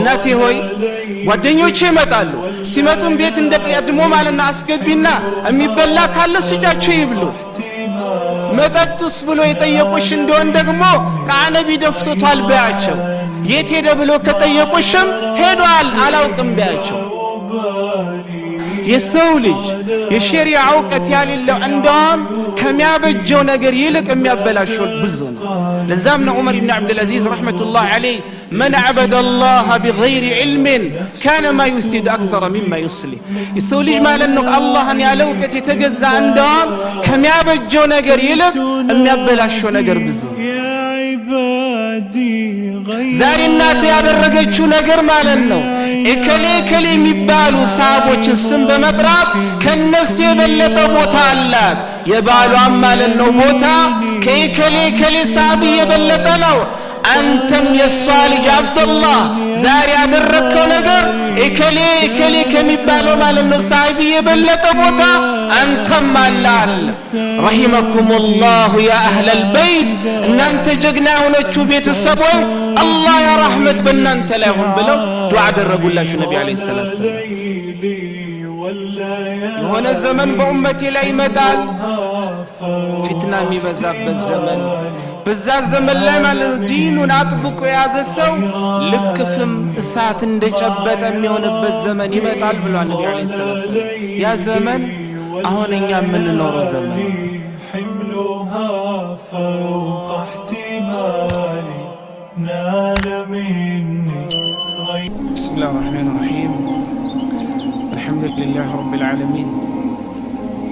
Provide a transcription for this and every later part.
እናቴ ሆይ፣ ጓደኞቼ ይመጣሉ። ሲመጡም ቤት እንደ ቀድሞ ማለት ነው አስገቢና የሚበላ ካለ ስጫቸው ይብሉ። መጠጡስ ብሎ የጠየቁሽ እንደሆን ደግሞ ቃነቢ ደፍቶታል በያቸው። የት ሄደ ብሎ ከጠየቁሽም ሄዷል አላውቅም በያቸው። የሰው ልጅ የሸሪዓ እውቀት ያሌለው እንደውም ከሚያበጀው ነገር ይልቅ የሚያበላሸው ብዙ ነው። ለዛም ነው ዑመር ብን ዓብድልዓዚዝ رحمة الله عليه "من عبد الله بغير علم كان ما يفسد أكثر مما يصلح"። የሰው ልጅ ማለት ነው አላህን ያለ እውቀት የተገዛ እንደውም ከሚያበጀው ነገር ይልቅ የሚያበላሸው ነገር ብዙ ነው። ዛሬ እናት ያደረገችው ነገር ማለት ነው እከሌ እከሌ የሚባሉ ሰሃቦችን ስም በመጥራት ከነሱ የበለጠ ቦታ አላት። የባሏም ማለት ነው ቦታ ከእከሌ እከሌ ሰሃቢ የበለጠ ነው። አንተም የእሷ ልጅ አብደላህ ዛሬ ያደረግከው ነገር እከሌ እከሌ ከሚባለው ማለት ነው ሰሃቢ የበለጠ ቦታ አንተም አለ አለ። رحمكم الله يا أهل البيت፣ እናንተ ጀግና የሆነችው ቤተሰቦች አላህ ያ ረሕመት በእናንተ ላይ ሁን ብለው ዱዓ አደረጉላችሁ ነቢ عليه الصلاة والسلام። የሆነ ዘመን በኡመቴ ላይ ይመጣል፣ ፊትና የሚበዛበት ዘመን። በዛ ዘመን ላይ ማለት ነው ዲኑን አጥብቆ የያዘ ሰው ልክ ፍም እሳት እንደጨበጠ የሚሆንበት ዘመን ይመጣል ብሏል ነቢ عليه الصلاة والسلام። ያ ዘመን አሁን እኛ የምንኖረው ዘመን። حملها فوق احتمالي نال مني غير بسم الله الرحمن الرحيم، الحمد لله رب العالمين،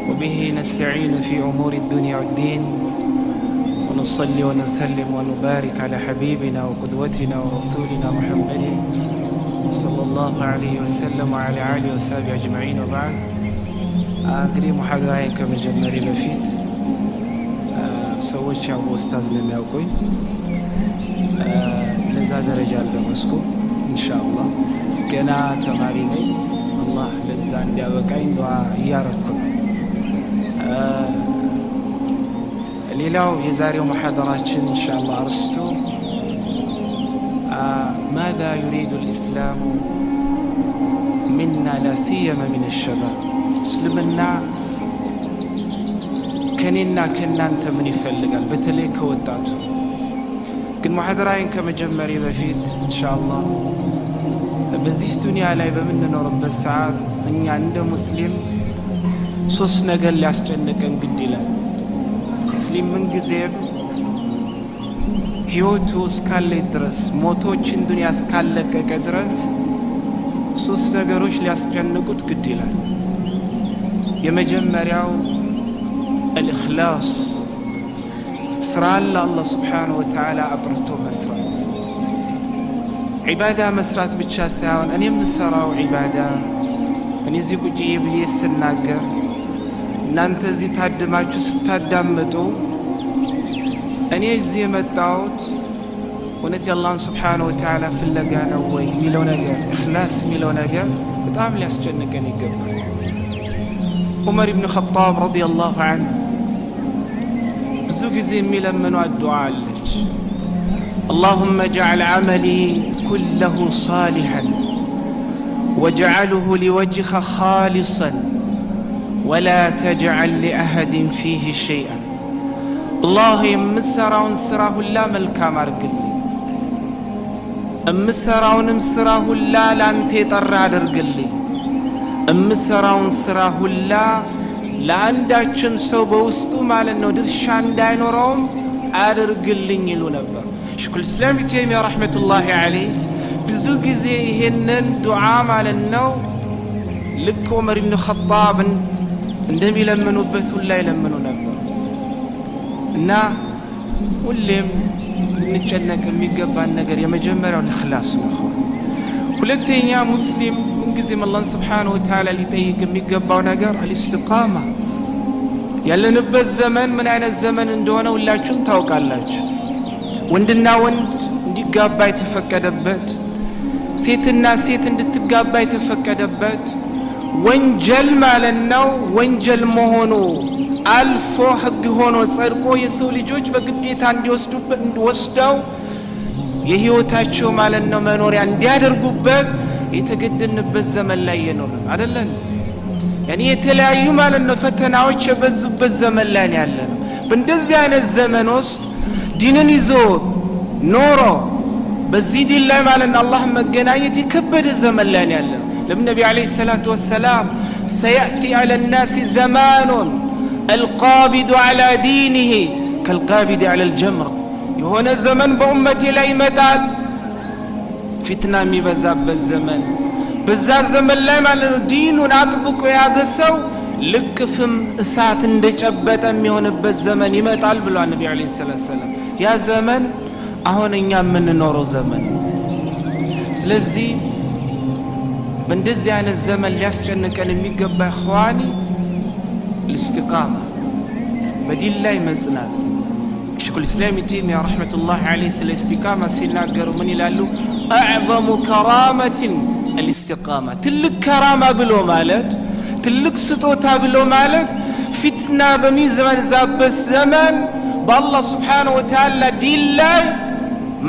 وبه نستعين في أمور الدنيا والدين، ونصلي ونسلم ونبارك على حبيبنا وقدوتنا ورسولنا محمد صلى الله عليه وسلم وعلى آله وصحبه أجمعين، وبعد። እንግዲህ ሙሐደራዬን ከመጀመሬ በፊት ሰዎች ያው ኡስታዝ ነው የሚያውቁኝ፣ ለዛ ደረጃ አልደረስኩም። ኢንሻአላህ ገና ተማሪ ነኝ። አላህ ለዛ እንዲያበቃኝ ዱዓ እያረኩ ነው። ሌላው የዛሬው ሙሐደራችን ኢንሻአላህ አርስቱ ماذا يريد الإسلام منا لا سيما من الشباب፣ እስልምና ከኔና ከእናንተ ምን ይፈልጋል? በተለይ ከወጣቱ። ግን ሙሐደራዬን ከመጀመሬ በፊት ኢንሻአላህ በዚህ ዱንያ ላይ በምንኖርበት ሰዓት እኛ እንደ ሙስሊም ሶስት ነገር ሊያስጨንቀን ግድ ይላል። ሙስሊም ምንጊዜም ህይወቱ እስካለ ድረስ፣ ሞቶችን ዱንያ እስካለቀቀ ድረስ ሶስት ነገሮች ሊያስጨንቁት ግድ ይላል። የመጀመሪያው الإخلاص፣ ስራን ለአላህ سبحانه وتعالى አጥርቶ መስራት። ዒባዳ መስራት ብቻ ሳይሆን እኔ የምሰራው ዒባዳ፣ እኔ እዚህ ቁጭ ብዬ ስናገር፣ እናንተ እዚህ ታድማችሁ ስታዳምጡ፣ እኔ እዚህ የመጣሁት እውነት የአላህን سبحانه وتعالى ፍለጋ ነው ወይ የሚለው ነገር፣ ኢኽላስ የሚለው ነገር በጣም ሊያስጨንቀን ይገባል። ዑመር ኢብኑ ኸጣብ رضي الله عنه ብዙ ጊዜ የሚለምኗት ዱዓ አለች። اللهم اجعل عملي كله صالحا واجعله لوجهك خالصا ولا تجعل لأحد فيه شيئا። አላህ የምሰራውን ስራ ሁላ መልካም አድርግልኝ፣ እምሰራውንም ስራ ሁላ ለአንተ የጠራ አድርግልኝ፣ እምሰራውን ስራ ሁላ ለአንዳችም ሰው በውስጡ ማለት ነው ድርሻ እንዳይኖረውም አድርግልኝ ይሉ ነበር። ሸይኹል ኢስላም ኢብኑ ተይሚያ رحمة الله عليه ብዙ ጊዜ ይሄንን ዱዓ ማለት ነው ልክ ዑመር ኢብኑ ኸጣብን እንደሚለምኑበት ሁላ ይለምኑ ነበር። እና ሁሌም ልንጨነቅ የሚገባን ነገር የመጀመሪያው ኢኽላስ ነው። ሁለተኛ ሙስሊም ምንጊዜም አላህን سبحانه وتعالى ሊጠይቅ የሚገባው ነገር الاستقامة። ያለንበት ዘመን ምን አይነት ዘመን እንደሆነ ሁላችሁም ታውቃላችሁ። ወንድና ወንድ እንዲጋባ የተፈቀደበት፣ ሴትና ሴት እንድትጋባ የተፈቀደበት፣ ወንጀል ማለት ነው ወንጀል መሆኑ አልፎ ሕግ ሆኖ ጸድቆ የሰው ልጆች በግዴታ እንዲወስዱበት ወስደው የህይወታቸው ማለት ነው መኖሪያ እንዲያደርጉበት የተገደድንበት ዘመን ላይ የኖርን አይደለን? ያኔ የተለያዩ ማለት ነው ፈተናዎች የበዙበት ዘመን ላይ ነው ያለነው። በእንደዚህ አይነት ዘመን ውስጥ ዲንን ይዞ ኖሮ በዚህ ዲን ላይ ማለት ነው አላህን መገናኘት የከበደ ዘመን ላይ ነው ያለነው። ለምን ነቢ عليه الصلاة والسلام سيأتي على الناس زمان القابض على دينه كالقابض على الجمر፣ የሆነ ዘመን በኡመቴ ላይ ይመጣል፣ ፊትና የሚበዛበት ዘመን። በዛ ዘመን ላይ ማለት ነው ዲኑን አጥብቆ የያዘ ሰው ልክ ፍም እሳት እንደጨበጠ የሚሆንበት ዘመን ይመጣል ብሏል ነቢ عليه الصلاة والسلام። ያ ዘመን አሁን እኛ የምንኖረው ዘመን። ስለዚህ በእንደዚህ አይነት ዘመን ሊያስጨንቀን የሚገባ إخواني الاستقامة፣ በዲን ላይ መጽናት። شيخ الإسلام ኢብኑ ተይሚያ رحمة الله عليه ስለ ኢስቲቃማ ሲናገሩ ምን ይላሉ? أعظم كرامة الاستقامة። ትልቅ ከራማ ብሎ ማለት፣ ትልቅ ስጦታ ብሎ ማለት ፊትና በሚበዛበት ዘመን በአላህ سبحانه وتعالى ዲን ላይ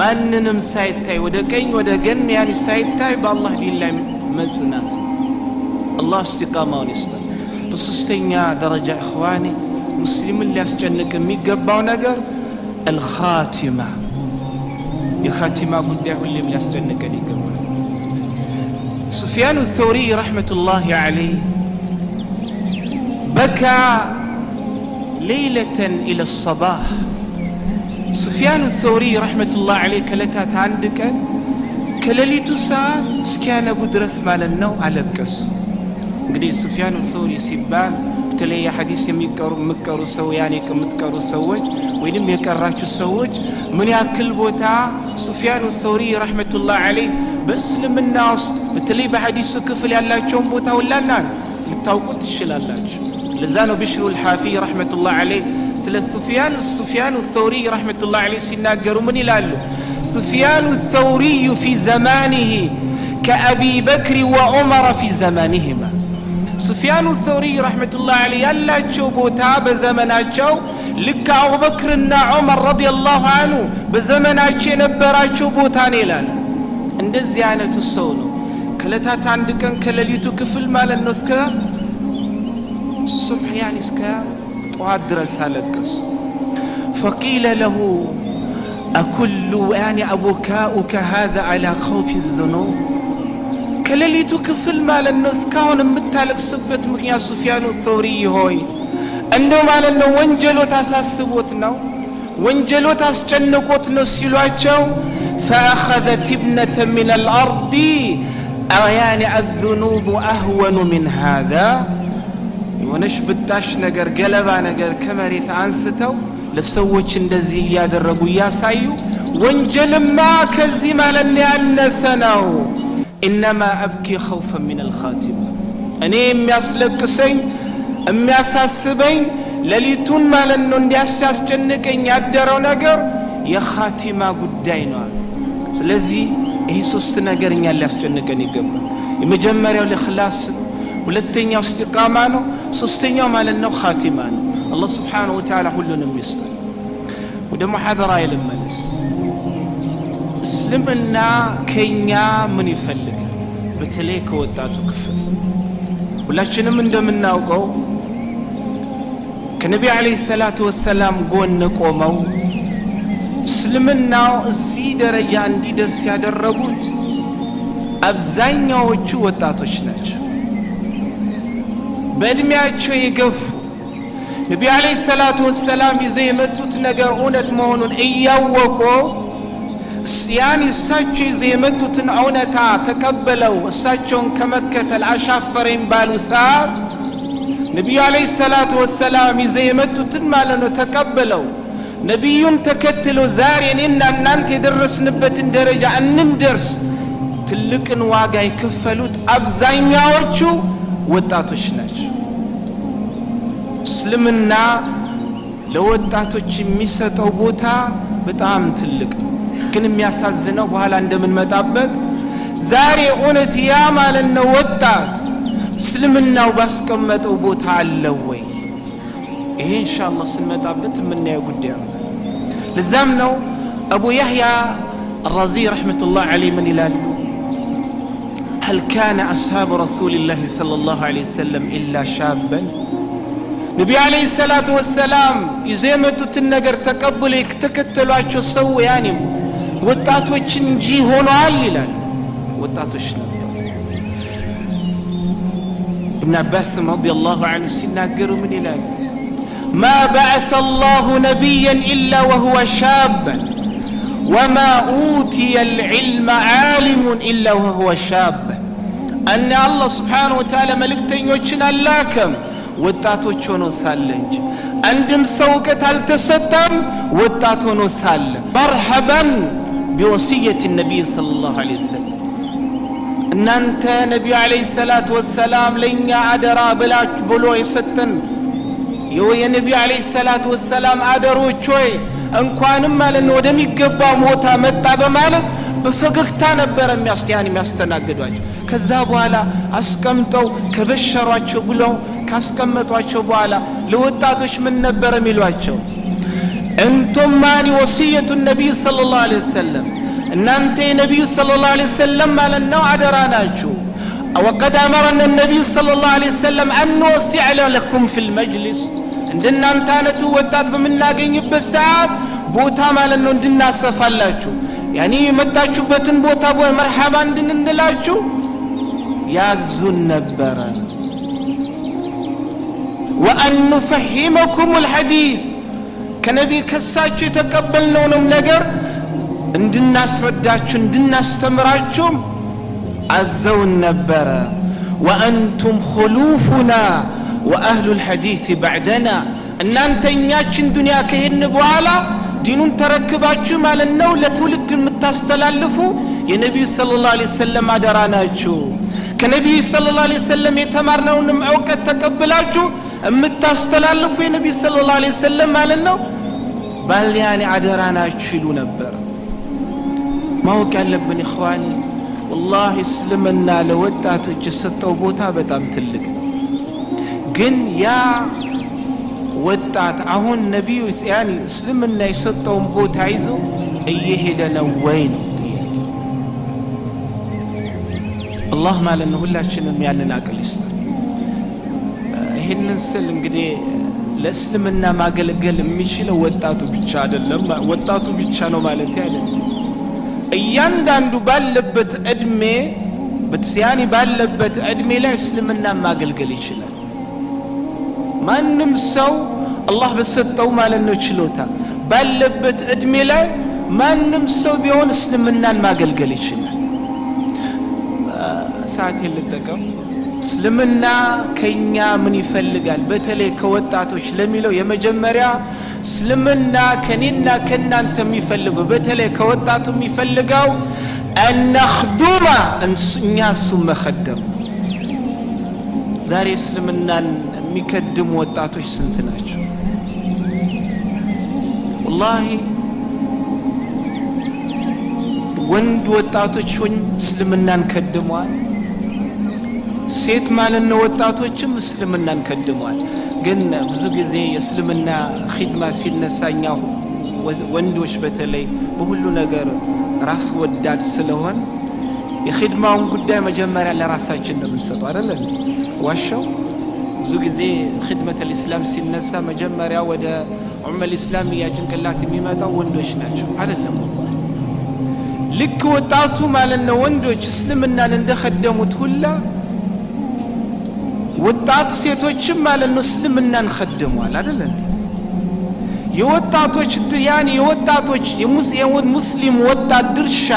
ማንንም ሳይታይ፣ ወደ ቀኝ ወደ ጎን ያኒ ሳይታይ በአላህ ዲን ላይ መጽናት። አላህ እስቲቃማውን ይስጠን። በሶስተኛ ደረጃ إخواني ሙስሊምን ሊያስጨንቅ የሚገባው ነገር الخاتمة፣ የኻቲማ ጉዳይ ሁሌም ሊያስጨንቀን ይገባል። ሱፊያኑ ተውሪ رحمة الله عليه بكى ليلة إلى الصباح። ሱፊያኑ ተውሪ رحمة الله عليه ከዕለታት አንድ ቀን ከሌሊቱ ሰዓት እስኪያነጉ ድረስ ማለት ነው አለቀሱ። እንግዲህ ሱፊያኑ ተውሪ ሲባል በተለይ ሐዲስ የሚቀሩ ሰው ያኔ የምትቀሩ ሰዎች ወይንም የቀራችሁ ሰዎች ምን ያክል ቦታ ሱፊያኑ ተውሪ رحمة الله عليه በእስልምና ውስጥ በተለይ በሐዲሱ ክፍል ያላቸውን ቦታ ሁላና ልታውቁት ትችላላችሁ። ለዛ ነው ብሽሩ ልሓፊ رحمة الله عليه ስለ ሱፊያኑ ተውሪ رحمة الله عليه ሲናገሩ ምን ይላሉ? سفيان الثوري في زمانه كأبي بكر وعمر في زمانهما። ሱፊያኑ ተውሪ رحمة الله عليه ያላቸው ቦታ በዘመናቸው ልክ አቡበክርና ዑመር رضي الله عنه በዘመናቸው የነበራቸው ቦታ ነው ይላል። እንደዚህ አይነቱ ሰው ነው። ከዕለታት አንድ ቀን ከሌሊቱ ክፍል ማለት ነው እስከ ሱብሕ ያኒ እስከ ጠዋት ድረስ አለቀሱ። فقيل له أكل يعني أبكاؤك هذا على خوف الذنوب? ከሌሊቱ ክፍል ማለት ነው እስካሁን የምታለቅስበት ምክንያት ሱፊያኑ ተውሪ ሆይ እንደው ማለት ነው ወንጀሎት አሳስቦት ነው፣ ወንጀሎት አስጨንቆት ነው ሲሏቸው فأخذ تبنة من الأرض يعني الذنوب أهون من هذا። የሆነች ብጣሽ ነገር፣ ገለባ ነገር ከመሬት አንስተው ለሰዎች እንደዚህ እያደረጉ እያሳዩ ወንጀልማ ከዚህ ማለት ነው ያነሰ ነው። إنما أبكي خوفا من الخاتمة፣ እኔ የሚያስለቅሰኝ የሚያሳስበኝ ሌሊቱን ማለት ነው እንዲያስጨንቀኝ ያደረው ነገር የኻቲማ ጉዳይ ነው። ስለዚህ ይሄ ሶስት ነገር እኛን ሊያስጨንቀን ይገባል። የመጀመሪያው ኢኽላስ ነው። ሁለተኛው እስቲቃማ ነው። ሶስተኛው ማለት ነው ኻቲማ ነው። አላህ سبحانه وتعالى ሁሉንም ይስጠን። ወደ ሙሐደራ ልመለስ። እስልምና ከኛ ምን ይፈልጋል? በተለይ ከወጣቱ ክፍል። ሁላችንም እንደምናውቀው ከነቢ عليه الصلاة والسلام ጎን ቆመው እስልምናው እዚህ ደረጃ እንዲደርስ ያደረጉት አብዛኛዎቹ ወጣቶች ናቸው። በእድሜያቸው የገፉ ነቢ عليه الصلاة والسلام ይዘው የመጡት ነገር እውነት መሆኑን እያወቁ ያን እሳቸው ይዘው የመጡትን እውነታ ተቀበለው እሳቸውን ከመከተል አሻፈረኝ ባሉ ሰዓት ነቢዩ عليه الصلاة والسلام ይዘው የመጡትን ማለት ነው ተቀበለው ነቢዩን ተከትለው ዛሬ እኔና እናንተ የደረስንበትን ደረጃ እንንደርስ ትልቅን ዋጋ የከፈሉት አብዛኛዎቹ ወጣቶች ናቸው። እስልምና ለወጣቶች የሚሰጠው ቦታ በጣም ትልቅ ነው። ግን የሚያሳዝነው በኋላ እንደምንመጣበት ዛሬ እውነት ያ ማለት ነው ወጣት እስልምናው ባስቀመጠው ቦታ አለው ወይ? ይሄ ኢንሻአላህ ስንመጣበት የምናየው ጉዳይ ነው። ለዛም ነው አቡ ያህያ አራዚ رحمة الله عليه ምን ይላሉ? هل كان أصحاب رسول الله صلى الله عليه وسلم إلا شابا? ነቢዩ عليه الصلاة والسلام ይዘው የመጡትን ነገር ተቀብሎ የተከተሏቸው ሰው ያኔ ወጣቶች እንጂ ሆነዋል ይላል። ወጣቶች ነበሩ። ኢብን አባስም رضي الله عنه ሲናገሩ ምን ይላል? ما بعث الله نبيا إلا وهو شابا وما أوتي العلم عالم إلا وهو شاب። እና አላህ سبحانه وتعالى መልእክተኞችን አላከም ወጣቶች ሆኖ ሳለ እንጂ፣ አንድም ሰው እውቀት አልተሰጠም ወጣት ሆኖ ሳለ። مرحبا بوصية النبي صلى الله عليه وسلم። እናንተ ነቢዩ عليه الصلاة والسلام ለእኛ አደራ ብላችሁ ብሎ የሰጠን የነቢዩ عليه الصلاة والسلام አደሮች ሆይ፣ እንኳንም ማለት ነው ወደሚገባው ቦታ መጣ በማለት በፈገግታ ነበረ ያን የሚያስተናግዷቸው። ከዛ በኋላ አስቀምጠው ከበሸሯቸው ብለው ካስቀመጧቸው በኋላ ለወጣቶች ምን ነበረ የሚሏቸው? أنتم ማኒ وصية النبي صلى الله عليه وسلم፣ እናንተ የነቢዩ صلى الله عليه وسلم ማለት ነው አደራ ናችሁ። وقد أمرنا النبي صلى الله عليه وسلم أن نوسع لكم في المجلس፣ እንደናንተ አይነቱ ወጣት በምናገኝበት ሰዓት ቦታ ማለት ነው እንድናሰፋላችሁ፣ ያኒ የመጣችሁበትን ቦታ مرحبا እንድንላችሁ ያዙን ነበረ። وأن نفهمكم الحديث፣ ከነቢይ ከሳችሁ የተቀበልነውንም ነገር እንድናስረዳችሁ እንድናስተምራችሁም አዘውን ነበረ። وأنتم خلوفنا وأهل الحديث بعدنا፣ እናንተ እኛችን ዱንያ ከሄድን በኋላ ዲኑን ተረክባችሁ ማለት ነው ለትውልድ የምታስተላልፉ የነቢዩ صلى الله عليه وسلم አደራ ናችሁ። ከነቢዩ صلى الله عليه وسلم የተማርነውንም እውቀት ተቀብላችሁ የምታስተላልፉ የነቢዩ صلى الله عليه وسلم ማለት ነው ባልያኔ አደራ ናችሁ ይሉ ነበር። ማወቅ ያለብን إخواني፣ والله እስልምና ለወጣቶች የሰጠው ቦታ በጣም ትልቅ ነው። ግን ያ ወጣት አሁን ነቢዩ ያኒ እስልምና የሰጠውን ቦታ ይዞ እየሄደ ነው ወይ ነው ጥያቄ። አላህ ማለት ነው ሁላችንም ያንን አቅል ይስጠን። ይህንን ስል እንግዲህ ለእስልምና ማገልገል የሚችለው ወጣቱ ብቻ አይደለም፣ ወጣቱ ብቻ ነው ማለት አይደለም። እያንዳንዱ ባለበት እድሜ በትስያኒ ባለበት እድሜ ላይ እስልምና ማገልገል ይችላል። ማንም ሰው አላህ በሰጠው ማለት ነው ችሎታ ባለበት እድሜ ላይ ማንም ሰው ቢሆን እስልምናን ማገልገል ይችላል። ሰዓቴን ልጠቀም። እስልምና ከኛ ምን ይፈልጋል? በተለይ ከወጣቶች ለሚለው፣ የመጀመሪያ እስልምና ከኔና ከናንተ የሚፈልገው፣ በተለይ ከወጣቱ የሚፈልገው أن نخدم፣ እኛ እሱን መኸደም። ዛሬ እስልምናን የሚከድሙ ወጣቶች ስንት ናቸው? والله ወንድ ወጣቶች እስልምናን ከድመዋል። ሴት ማለት ነው ወጣቶችም እስልምናን ከድመዋል። ግን ብዙ ጊዜ የእስልምና ኺድማ ሲነሳ እኛ ወንዶች በተለይ በሁሉ ነገር ራስ ወዳድ ስለሆን የኺድማውን ጉዳይ መጀመሪያ ለራሳችን ነው የምንሰጠው፣ አይደለ? ዋሻው ብዙ ጊዜ خدمة الإسلام ሲነሳ መጀመሪያ ወደ الأمة الإسلامية ጭንቅላት የሚመጣው ወንዶች ናቸው። አይደለም። والله ልክ ወጣቱ ማለት ነው ወንዶች እስልምናን እንደከደሙት ሁላ ወጣት ሴቶችም ማለት ነው እስልምናን ከድመዋል። አይደለ? የወጣቶች ያኒ የወጣቶች የሙስሊም ወጣት ድርሻ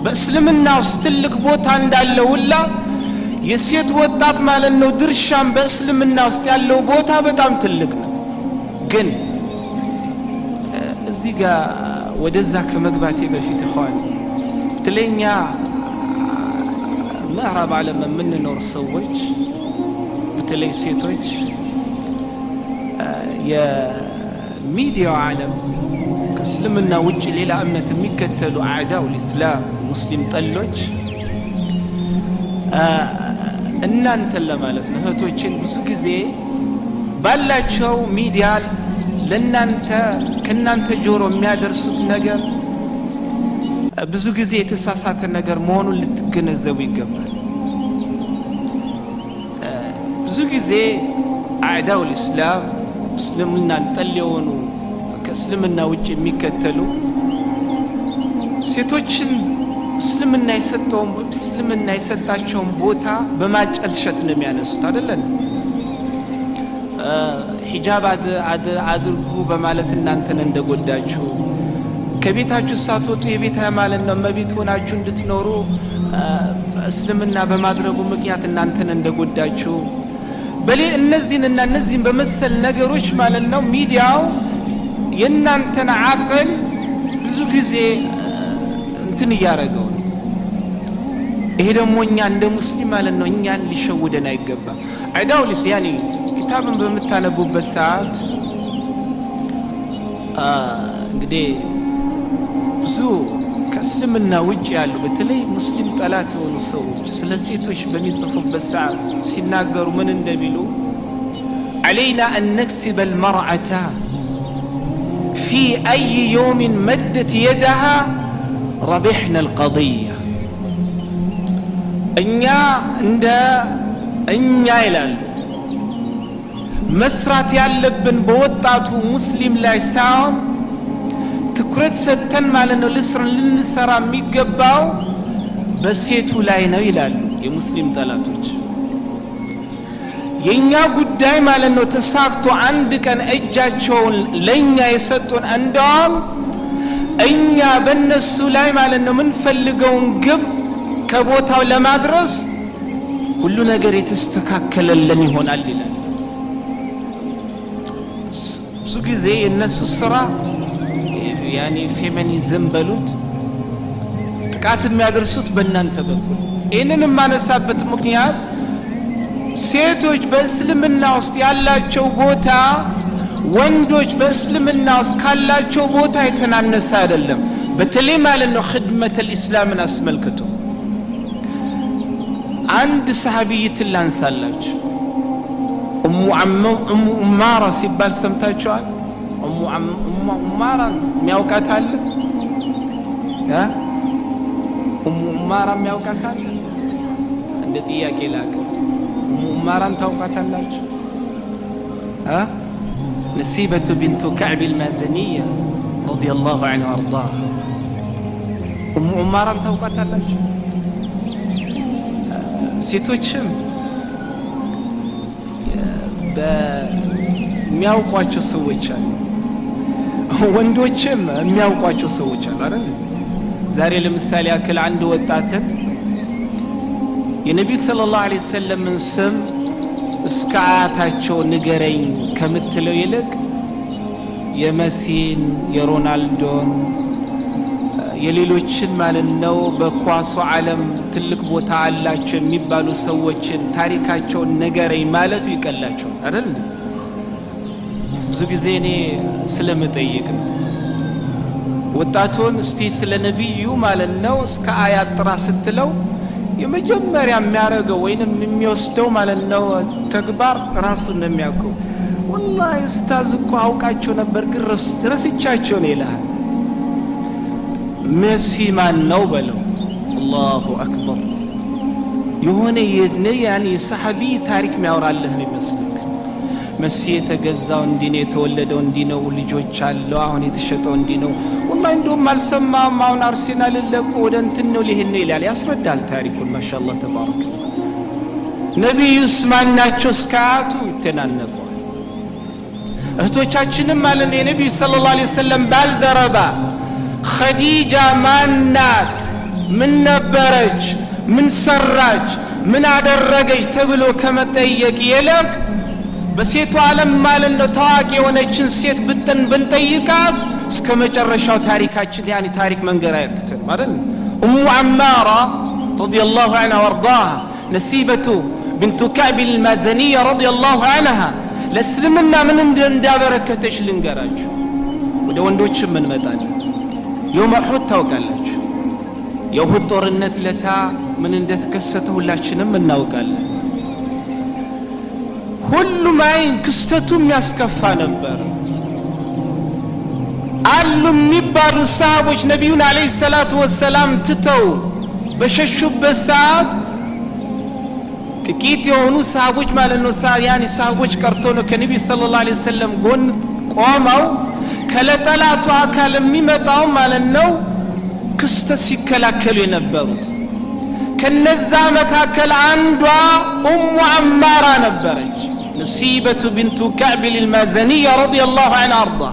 በእስልምና ውስጥ ትልቅ ቦታ እንዳለ ሁላ የሴት ወጣት ማለት ነው ድርሻም በእስልምና ውስጥ ያለው ቦታ በጣም ትልቅ ነው። ግን እዚህ ጋር ወደዛ ከመግባቴ በፊት إخواني፣ በተለይ እኛ ምዕራብ ዓለም የምንኖር ሰዎች፣ በተለይ ሴቶች፣ የሚዲያው ዓለም ከእስልምና ውጭ ሌላ እምነት የሚከተሉ أعداء الإسلام ሙስሊም ጠሎች እናንተን ለማለት ነው እህቶችን ብዙ ጊዜ ባላቸው ሚዲያ ለእናንተ ከእናንተ ጆሮ የሚያደርሱት ነገር ብዙ ጊዜ የተሳሳተ ነገር መሆኑን ልትገነዘቡ ይገባል። ብዙ ጊዜ أعداء الإسلام እስልምናን ጠል የሆኑ፣ ከእስልምና ውጭ የሚከተሉ፣ ሴቶችን እስልምና የሰጣቸውን ቦታ በማጨልሸት ነው የሚያነሱት፣ አይደለን? ሂጃብ አድርጉ በማለት እናንተን እንደጎዳችሁ፣ ከቤታችሁ ሳትወጡ የቤት ማለት ነው እመቤት ሆናችሁ እንድትኖሩ እስልምና በማድረጉ ምክንያት እናንተን እንደጎዳችሁ፣ በሌ እነዚህንና እነዚህን በመሰል ነገሮች ማለት ነው ሚዲያው የእናንተን አቅል ብዙ ጊዜ እንትን እያደረገው ነው። ይሄ ደግሞ እኛ እንደ ሙስሊም ማለት ነው እኛን ሊሸውደን አይገባም። أعداء الإسلام يعني ኪታብን በምታነቡበት ሰዓት እንግዲህ ብዙ ከእስልምና ውጭ ያሉ፣ በተለይ ሙስሊም ጠላት የሆኑ ሰዎች ስለ ሴቶች በሚጽፉበት ሰዓት ሲናገሩ ምን እንደሚሉ፣ علينا أن نكسب المرأة في أي يوم مدت يدها ربحنا القضية። እኛ እንደ እኛ ይላሉ መስራት ያለብን በወጣቱ ሙስሊም ላይ ሳይሆን ትኩረት ሰጥተን ማለት ነው ልንሰራ የሚገባው በሴቱ ላይ ነው ይላሉ የሙስሊም ጠላቶች። የኛ ጉዳይ ማለት ነው ተሳክቶ አንድ ቀን እጃቸውን ለኛ የሰጡን እንደውም እኛ በእነሱ ላይ ማለት ነው የምንፈልገውን ግብ ከቦታው ለማድረስ ሁሉ ነገር የተስተካከለልን ይሆናል ይላል። ብዙ ጊዜ የእነሱ ስራ يعني ፌሚኒዝም በሉት ጥቃት የሚያደርሱት በእናንተ በኩል። ይህንን የማነሳበት ምክንያት ሴቶች በእስልምና ውስጥ ያላቸው ቦታ ወንዶች በእስልምና ውስጥ ካላቸው ቦታ የተናነሰ አይደለም። በተለይ ማለት ነው خدمة الإسلام ን አስመልክቶ አንድ ሰሃቢይትን ላንሳላችሁ። ኡሙ ኡማራ ሲባል ሰምታችኋል? ኡሙ ኡማራ የሚያውቃት አለ? ኡሙ ኡማራ የሚያውቃት አለ? እንደ ጥያቄ ላቀ፣ ኡሙ ኡማራን ታውቃታላችሁ? ነሲበቱ ቢንቱ ከዕብ አልማዘኒያ رضي الله عنها وأرضاها። ኡሙ ኡማራን ታውቃታላችሁ? ሴቶችም በሚያውቋቸው ሰዎች አሉ፣ ወንዶችም የሚያውቋቸው ሰዎች አሉ፣ አይደል? ዛሬ ለምሳሌ ያክል አንድ ወጣትን የነቢዩ صلى الله عليه وسلم ን ስም እስከ አያታቸው ንገረኝ ከምትለው ይልቅ የመሲን፣ የሮናልዶን፣ የሌሎችን ማለት ነው በኳሱ ዓለም ትልቅ ቦታ አላቸው የሚባሉ ሰዎችን ታሪካቸውን ንገረኝ ማለቱ ይቀላቸዋል፣ አይደል? ብዙ ጊዜ እኔ ስለምጠይቅ ነው። ወጣቱን እስቲ ስለ ነቢዩ ማለት ነው እስከ አያት ጥራ ስትለው የመጀመሪያ የሚያደርገው ወይንም የሚወስደው ማለት ነው ተግባር ራሱን ነው የሚያውቀው። ወላሂ ኡስታዝ እኮ አውቃቸው ነበር ግን ረስቻቸው ነው ይልሃል። መሲ ማን ነው በለው፣ الله أكبر፣ የሆነ يعني የሰሐቢ ታሪክ የሚያወራልህ ነው ይመስልክ። መሲ የተገዛው እንዲህ ነው፣ የተወለደው እንዲህ ነው፣ ልጆች አለው፣ አሁን የተሸጠው እንዲህ ነው። ወላሂ እንደውም አልሰማም፣ አሁን አርሴናል ለቆ ወደ እንትን ነው ሊሄድ ነው ይላል፣ ያስረዳል ታሪኩን። ما شاء الله تبارك። ነቢዩስ ማን ናቸው እስከ አያቱ ይተናነቀዋል። እህቶቻችንም ማለት ነው የነቢዩ صلى الله عليه وسلم ባልደረባ ኸዲጃ ማናት? ምን ነበረች? ምን ሰራች? ምን አደረገች? ተብሎ ከመጠየቅ ይልቅ በሴቱ ዓለም ማለት ነው ታዋቂ የሆነችን ሴት ብጥን ብንጠይቃት እስከ መጨረሻው ታሪካችን يعني ታሪክ መንገር አያቅትም አይደል? ኡሙ አማራ رضي الله عنها وأرضاها፣ ነሲበቱ ብንቱ ከዕብ አልማዘኒያ رضي الله عنها ለእስልምና ምን እንዳበረከተች ልንገራችሁ። ወደ ወንዶችም እንመጣለን። يوم أحد ታውቃላችሁ። የኡሑድ ጦርነት ለታ ምን እንደተከሰተ ሁላችንም እናውቃለን። ሁሉም አይን ክስተቱ የሚያስከፋ ነበር። አሉ የሚባሉ ሰሃቦች ነቢዩን عليه الصلاة والسلام ትተው በሸሹበት ሰዓት ጥቂት የሆኑ ሰሃቦች ማለት ነው፣ يعني ሰሃቦች ቀርቶ ነው ከነቢዩ صلى الله عليه وسلم ጎን ቆመው ከለጠላቱ አካል የሚመጣው ማለት ነው ክስተት ሲከላከሉ የነበሩት። ከነዛ መካከል አንዷ ኡሙ አማራ ነበረች፣ ነሲበቱ ቢንቱ ከዕብ ልልማዘኒያ رضي الله عنها أرضى።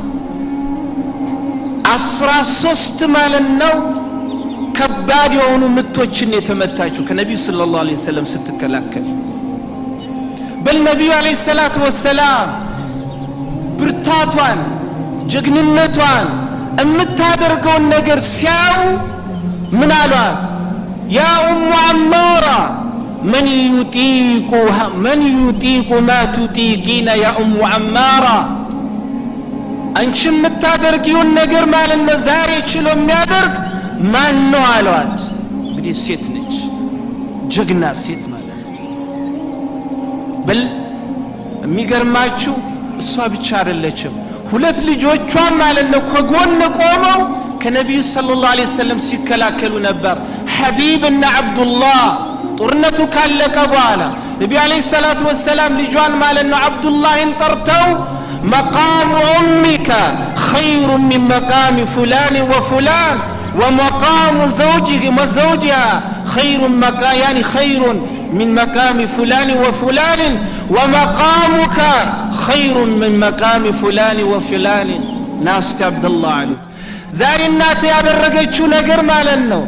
13 ማለት ነው ከባድ የሆኑ ምቶችን የተመታችው ከነቢዩ صلى الله عليه وسلم ስትከላከል። በል ነቢዩ عليه الصلاة والسلام ብርታቷን፣ ጀግንነቷን፣ የምታደርገውን ነገር ሲያዩ ምን አሏት? يا أم عمارة، من يطيق ما تطيقين يا أم عمارة? አንቺ የምታደርጊውን ነገር ማለት ነው ዛሬ ችሎ የሚያደርግ ማን ነው አሏት። እንግዲህ ሴት ነች፣ ጀግና ሴት ማለት ነው። በል የሚገርማችሁ እሷ ብቻ አይደለችም፣ ሁለት ልጆቿን ማለት ነው ከጎን ቆመው ከነቢዩ صلى الله عليه وسلم ሲከላከሉ ነበር። ሐቢብ እና አብዱላህ። ጦርነቱ ካለቀ በኋላ ነቢዩ عليه الصلاة والسلام ልጇን ማለት ነው አብዱላህን ጠርተው مقام أمك خير من مقام فلان وفلان، ومقام زوجها خير يعني خير من مقام فلان وفلان، ومقامك خير من مقام فلان وفلان። ና እስቲ አብደላህ አሉት። ዛሬ እናት ያደረገችው ነገር ማለት ነው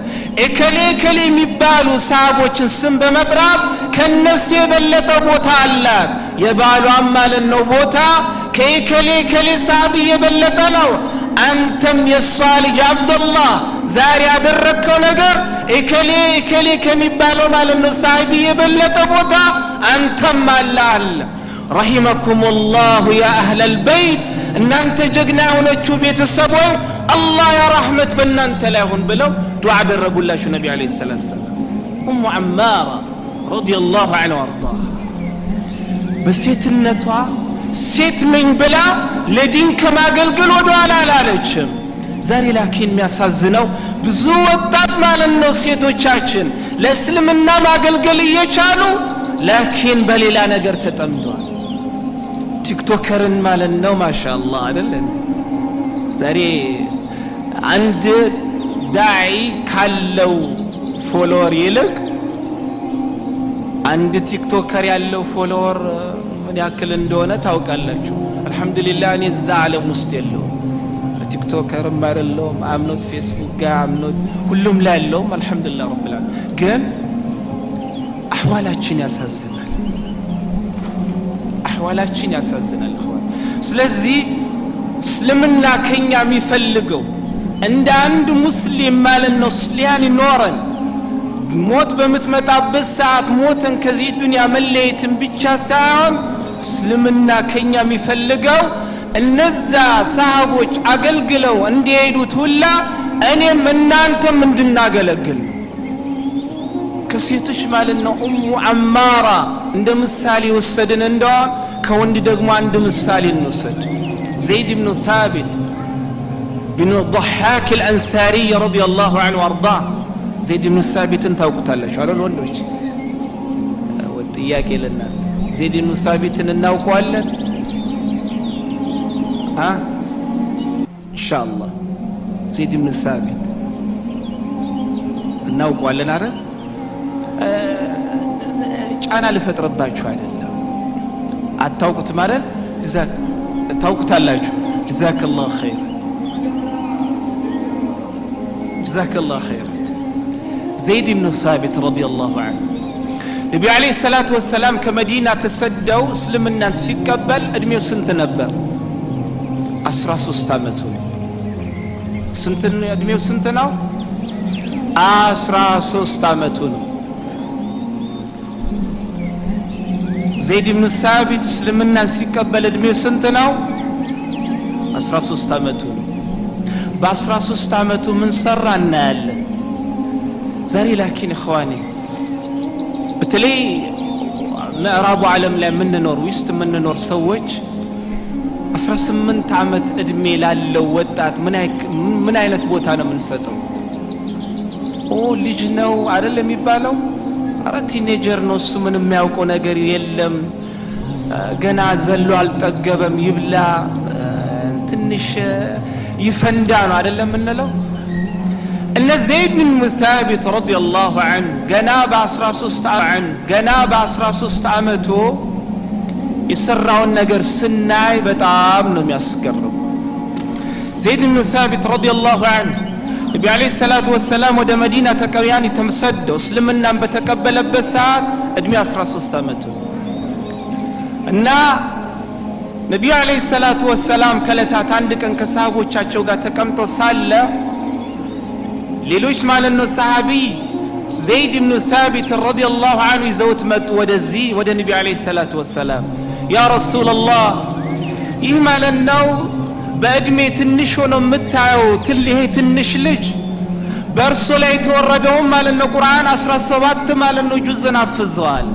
እከሌ እከሌ የሚባሉ ሰሃቦችን ስም በመጥራት ከነሱ የበለጠ ቦታ አላት። የባሏም ማለት ነው ቦታ ከእከሌ እከሌ ሰሃቢ የበለጠ ነው። አንተም የእሷ ልጅ አብደላህ ዛሬ ያደረግከው ነገር እከሌ እከሌ ከሚባለው ማለት ነው ሰሃቢ የበለጠ ቦታ አንተም አለ አለ። رحمكم الله يا أهل البيت፣ እናንተ ጀግና የሆነችው ቤተሰቦች አላህ ያ ረሕመት በእናንተ ላይ ሁን ብለው ዱዓ አደረጉላችሁ ነቢ عليه الصلاة والسلام። ኡሙ አማራ رضي الله عنها وأرضاها በሴትነቷ ሴት ነኝ ብላ ለዲን ከማገልገል ወደ ኋላ አላለችም። ዛሬ لكن የሚያሳዝነው ብዙ ወጣት ማለት ነው ሴቶቻችን ለእስልምና ማገልገል እየቻሉ لكن በሌላ ነገር ተጠምደዋል። TikToker ን ማለት ነው ማሻአላህ አይደል? ዛሬ አንድ ዳዒ ካለው follower ይልቅ አንድ TikToker ያለው follower ምን ያክል እንደሆነ ታውቃላችሁ። አልሐምዱሊላህ እኔ እዛ ዓለም ውስጥ የለውም። TikToker ም አይደለሁም፣ I'm not ፌስቡክ ጋር I'm not ሁሉም ላይ ያለውም الحمد لله رب العالمين። ግን አሕዋላችን ያሳዝናል። አሕዋላችን ያሳዝናል። ስለዚህ እስልምና ከኛ የሚፈልገው እንደ አንድ ሙስሊም ማለት ነው ስሊያን ይኖረን ሞት በምትመጣበት ሰዓት ሞተን ከዚህ ዱንያ መለየትን ብቻ ሳይሆን እስልምና ከኛ የሚፈልገው እነዛ ሰሃቦች አገልግለው እንዲሄዱት ሁላ እኔም እናንተም እንድናገለግል ነው። ከሴቶች ማለት ነው ኡሙ አማራ እንደ ምሳሌ ወሰድን እንደሆን ከወንድ ደግሞ አንድ ምሳሌ እንውሰድ። ዘይድ ብኑ ታቢት ብኑ ضحاክ አልአንሳሪ رضي الله عنه وأرضاه። ዘይድ ብኑ ሳቢትን ታውቁታላችሁ አይደል ወንዶች? ጥያቄ ለእናንተ፣ ዘይድ ብኑ ሳቢትን እናውቀዋለን? አ ኢንሻአላህ ዘይድ ብኑ ሳቢት እናውቀዋለን አይደል? ጫና ልፈጥርባችሁ አይደለም። አታውቁትም አይደል? ታውቁታላችሁ። جزاك الله خير، جزاك الله خير። ዘይድ ብኑ ሳቢት رضي الله عنه ነቢዩ عليه الصلاة والسلام ከመዲና ተሰደው እስልምናን ሲቀበል እድሜው ስንት ነበር? 13 ዓመቱ ነው። ስንት እድሜው ስንት ነው? 13 ዓመቱ ነው። ዘይድ ብኑ ሳቢት እስልምናን ሲቀበል እድሜው ስንት ነው? 13 ዓመቱ ነው። በ13 ዓመቱ ምን ሰራ እናያለን። ዛሬ لكن إخواني በተለይ ምዕራቡ ዓለም ላይ የምንኖር ውስጥ የምንኖር ሰዎች 18 ዓመት ዕድሜ ላለው ወጣት ምን አይነት ቦታ ነው የምንሰጠው? ኦ ልጅ ነው አይደል የሚባለው? አረ teenager ነው እሱ፣ ምንም የሚያውቀው ነገር የለም፣ ገና ዘሎ አልጠገበም፣ ይብላ ትንሽ ይፈንዳ ነው አይደለም የምንለው? እነ ዘይድ ብን ታቢት رضي الله عنه ገና በ13 ዓመቱ የሰራውን ነገር ስናይ በጣም ነው የሚያስገርም። ዘይድ ብን ታቢት رضي الله عنه ነቢ عليه الصلاة والسلام ወደ መዲና ተቀቢያን ተሰደው እስልምናን በተቀበለበት ሰዓት ዕድሜ 13 ዓመቱ እና ነቢዩ عليه الصلاة والسلام ከዕለታት አንድ ቀን ከሰሃቦቻቸው ጋር ተቀምጦ ሳለ ሌሎች ማለት ነው ሰሃቢ ዘይድ ብኑ ታቢት رضي الله عنه ይዘውት መጡ ወደዚህ ወደ ነቢዩ عليه الصلاة والسلام። يا رسول الله፣ ይህ ማለት ነው በዕድሜ ትንሽ ሆኖ የምታየው ይሄ ትንሽ ልጅ በእርሶ ላይ የተወረደውን ማለት ነው ቁርአን 17 ማለት ነው ጁዝን አፍዘዋል።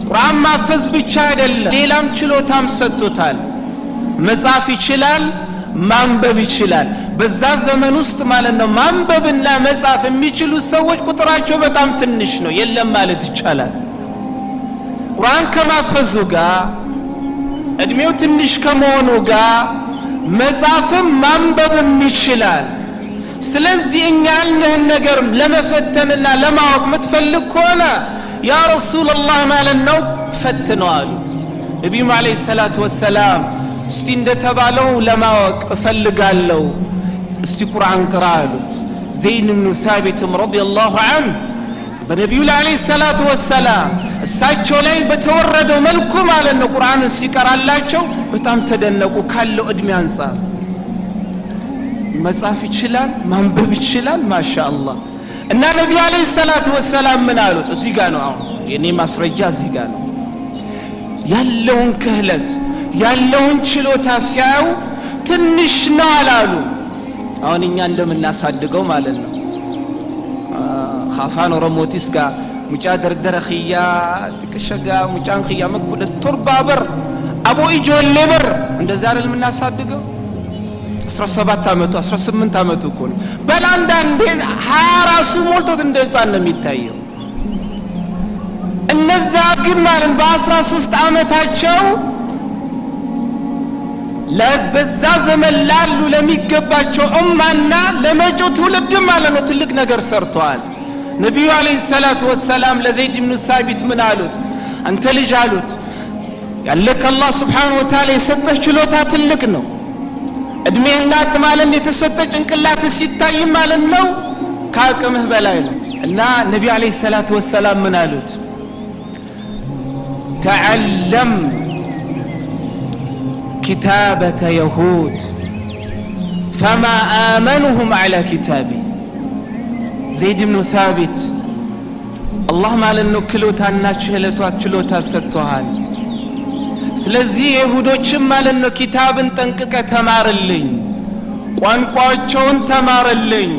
ቁርአን ማፈዝ ብቻ አይደለም፣ ሌላም ችሎታም ሰጥቶታል። መጻፍ ይችላል፣ ማንበብ ይችላል። በዛ ዘመን ውስጥ ማለት ነው ማንበብና መጻፍ የሚችሉ ሰዎች ቁጥራቸው በጣም ትንሽ ነው፣ የለም ማለት ይቻላል። ቁርአን ከማፈዙ ጋር፣ እድሜው ትንሽ ከመሆኑ ጋር መጻፍም ማንበብም ይችላል። ስለዚህ እኛ ያልንህን ነገር ለመፈተንና ለማወቅ የምትፈልግ ከሆነ يا رسول الله ማለት ነው ፈትነው አሉት። ነቢዩም عليه الصلاة والسلام እስቲ እንደተባለው ለማወቅ እፈልጋለሁ፣ እስቲ ቁርአን ቅራ አሉት። ዘይድ ብኑ ታቢትም رضي الله عنه በነቢዩ ላይ عليه الصلاة والسلام እሳቸው ላይ በተወረደው መልኩ ማለት ነው ቁርአንን ሲቀራላቸው በጣም ተደነቁ። ካለው ዕድሜ አንጻር መጻፍ ይችላል፣ ማንበብ ይችላል፣ ما شاء الله። እና ነቢዩ عليه الصلاة والسلام ምን አሉት? እዚህ ጋ ነው አሁን የኔ ማስረጃ እዚህ ጋ ነው። ያለውን ክህለት ያለውን ችሎታ ሲያዩ ትንሽ ነው አላሉ። አሁን እኛ እንደምናሳድገው ማለት ነው Afaan Oromootis gaa mucaa dardara kiyyaa xiqqisha gaa mucaan kiyyaa መኩደስ ቶርባ በር አቦ ijoollee በር እንደዛ አይደል የምናሳድገው? 17 ዓመቱ 18 ዓመቱ እኮ ነው። በል አንዳንዴ 20 ራሱ ሞልቶት እንደ ህፃን ነው የሚታየው። እነዛ ግን ማለት በ13 ዓመታቸው በዛ ዘመን ላሉ ለሚገባቸው ኡማና ለመጪው ትውልድ ማለት ነው ትልቅ ነገር ሰርተዋል። ነቢዩ عليه الصلاة والسلام ለዘይድ ብኑ ሳቢት ምን አሉት? አንተ ልጅ አሉት፣ ያለክ አላህ سبحانه وتعالى የሰጠህ ችሎታ ትልቅ ነው። እድሜህና ማለት የተሰጠ ጭንቅላት ሲታይ ማለት ነው ከአቅምህ በላይ ነው። እና ነቢዩ عليه الصلاة والسلام ምን አሉት? تعلم كتابة يهود فما آمنهم على كتابي። ዘይድ ብኑ ታቢት፣ አላህ ማለት ነው ክሎታና ችሎታ ሰጥቶሃል። ስለዚህ የይሁዶችም ማለት ነው ኪታብን ጠንቅቀ ተማርልኝ፣ ቋንቋቸውን ተማርልኝ።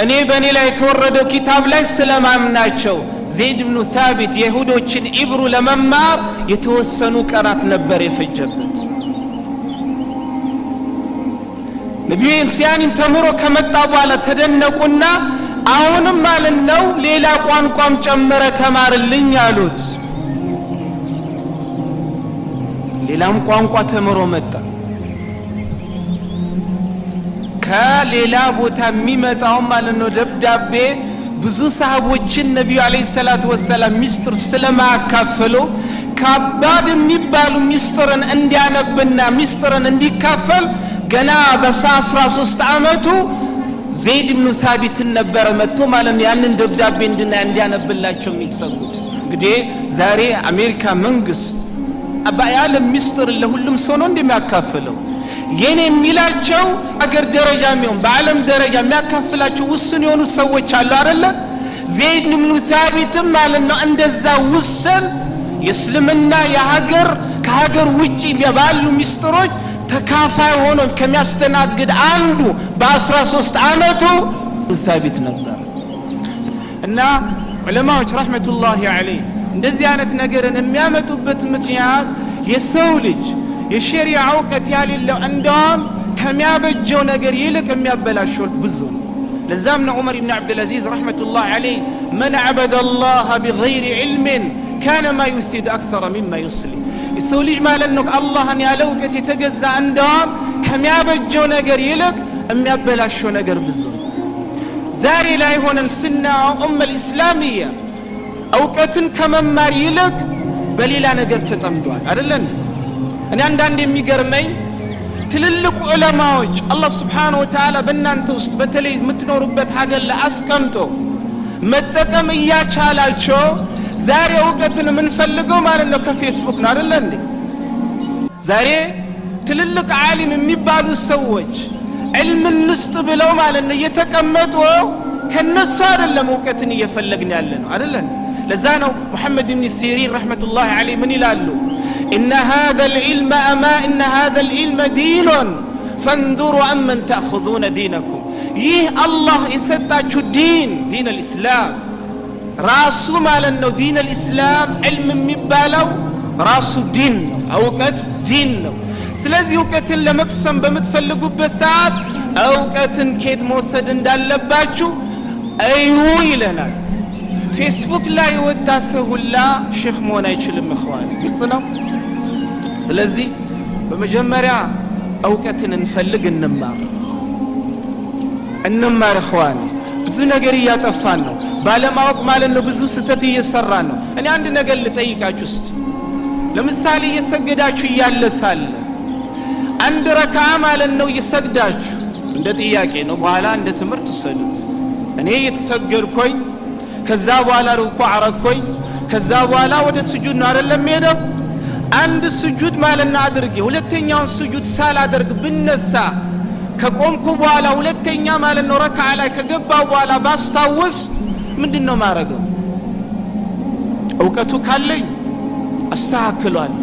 እኔ በእኔ ላይ የተወረደው ኪታብ ላይ ስለማምናቸው። ዘይድ ብኑ ታቢት የይሁዶችን ኢብሩ ለመማር የተወሰኑ ቀናት ነበር የፈጀበት። ነቢዩ ሲያኒን ተምሮ ከመጣ በኋላ ተደነቁና አሁንም ማለት ነው ሌላ ቋንቋም ጨምረ ተማርልኝ አሉት። ሌላም ቋንቋ ተምሮ መጣ። ከሌላ ቦታ የሚመጣው ማለት ነው ደብዳቤ ብዙ ሰሃቦችን ነቢዩ عليه الصلاة والسلام ሚስጥር ስለማያካፍሉ ከባድ የሚባሉ ሚስጥርን እንዲያነብና ሚስጥርን እንዲካፈል ገና በ13 ዓመቱ ዘይድ ብኑ ታቢትን ነበረ መጥቶ ማለት ነው ያንን ደብዳቤ እንዲያነብላቸው የሚጠጉት። እንግዲህ ዛሬ አሜሪካ መንግስት የዓለም ሚስጥር ለሁሉም ሰው ነው እንደሚያካፍለው? የኔ የሚላቸው አገር ደረጃ የሚሆን በዓለም ደረጃ የሚያካፍላቸው ውስን የሆኑ ሰዎች አሉ አይደለ? ዘይድ ብኑ ታቢትም ማለት ነው እንደዛ ውስን የእስልምና የሀገር ከሀገር ውጭ ባሉ ሚስጥሮች ተካፋይ ሆኖ ከሚያስተናግድ አንዱ በ13 ዓመቱ ታቢት ነበር። እና ዑለማዎች رحمة الله عليه እንደዚህ አይነት ነገርን የሚያመጡበት ምክንያት የሰው ልጅ የሸሪዓ እውቀት ያሌለው እንደውም ከሚያበጀው ነገር ይልቅ የሚያበላሸው ብዙ ነው። ለዛም ነው ዑመር ብን ዓብድልዓዚዝ رحمة الله عليه من عبد الله بغير علم كان ما يفسد أكثر مما يصلح። የሰው ልጅ ማለት ነው አላህን ያለ እውቀት የተገዛ እንደውም ከሚያበጀው ነገር ይልቅ የሚያበላሸው ነገር ብዙ ነው። ዛሬ ላይ ሆነን ስናየው الأمة الإسلامية እውቀትን ከመማር ይልቅ በሌላ ነገር ተጠምዷል። አይደለን? እኔ አንዳንድ የሚገርመኝ ትልልቅ ዑለማዎች አላህ سبحانه وتعالى በእናንተ ውስጥ በተለይ የምትኖሩበት ሀገር ላይ አስቀምጦ መጠቀም እያቻላቸው ዛሬ እውቀትን የምንፈልገው ማለት ነው ከፌስቡክ ነው። አይደለ እንዴ? ዛሬ ትልልቅ ዓሊም የሚባሉ ሰዎች ዕልም እንስጥ ብለው ማለት ነው እየተቀመጡ ከነሱ አይደለም እውቀትን እየፈለግን ያለ ነው። አይደለ? ለዛ ነው ሙሐመድ ብን ሲሪን رحمة الله عليه ምን ይላሉ? إن هذا العلم أما إن هذا العلم دين فانظروا عمن تأخذون دينكم። ይህ አላህ የሰጣችሁ ዲን دين الإسلام ራሱ ማለት ነው። دين الإسلام ዕልም የሚባለው ራሱ ዲን ነው። እውቀት ዲን ነው። ስለዚህ እውቀትን ለመቅሰም በምትፈልጉበት ሰዓት እውቀትን ኬት መውሰድ እንዳለባችሁ እዩ ይለናል። ፌስቡክ ላይ የወጣ ሰው ሁላ ሼክ መሆን አይችልም። إخواني ግልጽ ነው። ስለዚህ በመጀመሪያ እውቀትን እንፈልግ፣ እንማር እንማር። إخواني ብዙ ነገር እያጠፋን ነው፣ ባለማወቅ ማለት ነው። ብዙ ስህተት እየሰራን ነው። እኔ አንድ ነገር ልጠይቃችሁ እስቲ። ለምሳሌ እየሰገዳችሁ እያለ ሳለ አንድ ረክዓ ማለት ነው እየሰግዳችሁ፣ እንደ ጥያቄ ነው፣ በኋላ እንደ ትምህርት ውሰዱት። እኔ እየተሰገድኩኝ ከዛ በኋላ ሩኩዕ አረግኩኝ፣ ከዛ በኋላ ወደ ስጁድ ነው አይደለም ሄደው፣ አንድ ስጁድ ማለት ነው አድርጌ ሁለተኛውን ስጁድ ሳላደርግ ብነሳ፣ ከቆምኩ በኋላ ሁለተኛ ማለት ነው ረክዓ ላይ ከገባው በኋላ ባስታውስ ምንድን ነው ማረገው? እውቀቱ ካለኝ አስተካክሏለሁ።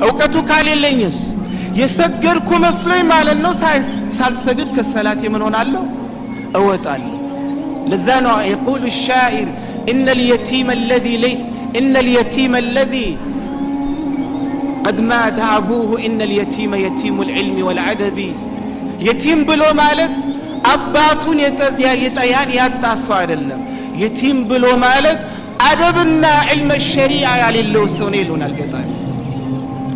እውቀቱ ካሌለኝስ የሰገድኩ መስሎኝ ማለት ነው ሳልሰግድ ከሰላቴ ምን ሆናለሁ? እወጣለሁ። ለዛ ነው يقول الشاعر إن اليتيم الذي ليس إن اليتيم الذي قد مات أبوه إن اليتيم يتيم العلم والأدب። የቲም ብሎ ማለት አባቱን የጠያን ያጣ ሰው አይደለም። የቲም ብሎ ማለት አደብና علم الشريعة ያሌለው ሰው ነው ይሉናል ገጣሚ።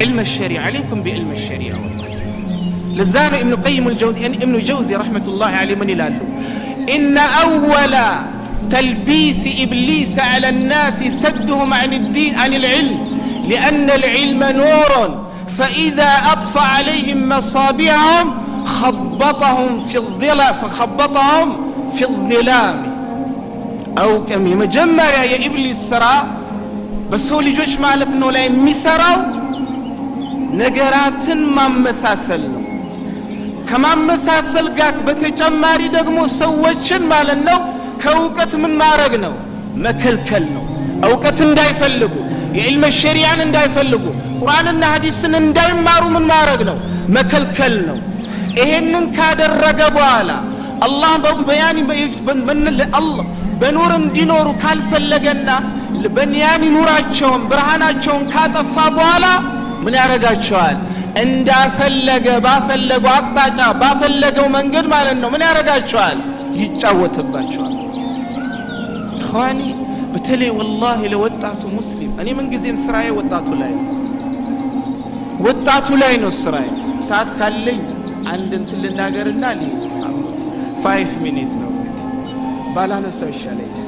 علم الشريعة، عليكم بعلم الشريعة والله። ለዛ ነው ኢብኑ ቀይም አልጀውዚ፣ ኢብኑ ጀውዚ رحمة الله عليه ምን ይላሉ? إن أول تلبيس إبليس على الناس صدهم عن الدين عن العلم لأن العلم نور فإذا أطفأ عليهم مصابيحهم خبطهم في الظلام فخبطهم في الظلام። አውቅም የመጀመሪያ የኢብሊስ ስራ በሰው ልጆች ማለት ነው ላይ የሚሰራው ነገራትን ማመሳሰል ነው። ከማመሳሰል ጋር በተጨማሪ ደግሞ ሰዎችን ማለት ነው ከእውቀት ምን ማድረግ ነው? መከልከል ነው። እውቀት እንዳይፈልጉ፣ የ علم الشريعة ን እንዳይፈልጉ፣ ቁርአንና ሐዲስን እንዳይማሩ ምን ማድረግ ነው? መከልከል ነው። ይሄንን ካደረገ በኋላ አላህ በያኒ አላህ በኑር እንዲኖሩ ካልፈለገና በንያኒ ኑራቸውን ብርሃናቸውን ካጠፋ በኋላ ምን ያደርጋቸዋል? እንዳፈለገ ባፈለገው አቅጣጫ ባፈለገው መንገድ ማለት ነው ምን ያደርጋቸዋል? ይጫወትባቸዋል። إخواني በተለይ والله ለወጣቱ ሙስሊም እኔ ምንጊዜም ስራዬ ወጣቱ ላይ ነው። ወጣቱ ላይ ነው ስራዬ። ሰዓት ካለኝ አንድ እንትን ልናገርና 5 minute ነው እንግዲህ ባላነሳው ይሻለኛል።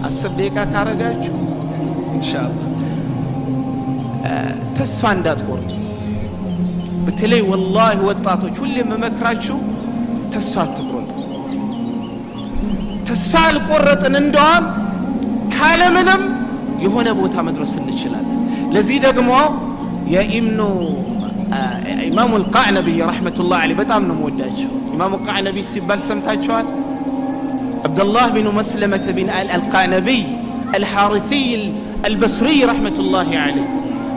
10 ደቂቃ ካረጋችሁ ኢንሻአላህ። ተስፋ እንዳትቆርጡ። በተለይ والله ወጣቶች ሁሌ የምመክራችሁ ተስፋ አትቁረጡ። ተስፋ አልቆረጥን እንደሆን ካለምንም የሆነ ቦታ መድረስ እንችላለን። ለዚህ ደግሞ የኢብኑ ኢማሙ አልቃዕነቢ رحمة الله عليه በጣም ነው የምወዳቸው። ኢማሙ ቃዕነቢ ሲባል ሰምታችኋል? ዓብደላህ ቢኑ መስለመተ ቢን አልቃዕነቢይ አልሓሪሲይ አልበስሪይ رحمة الله عليه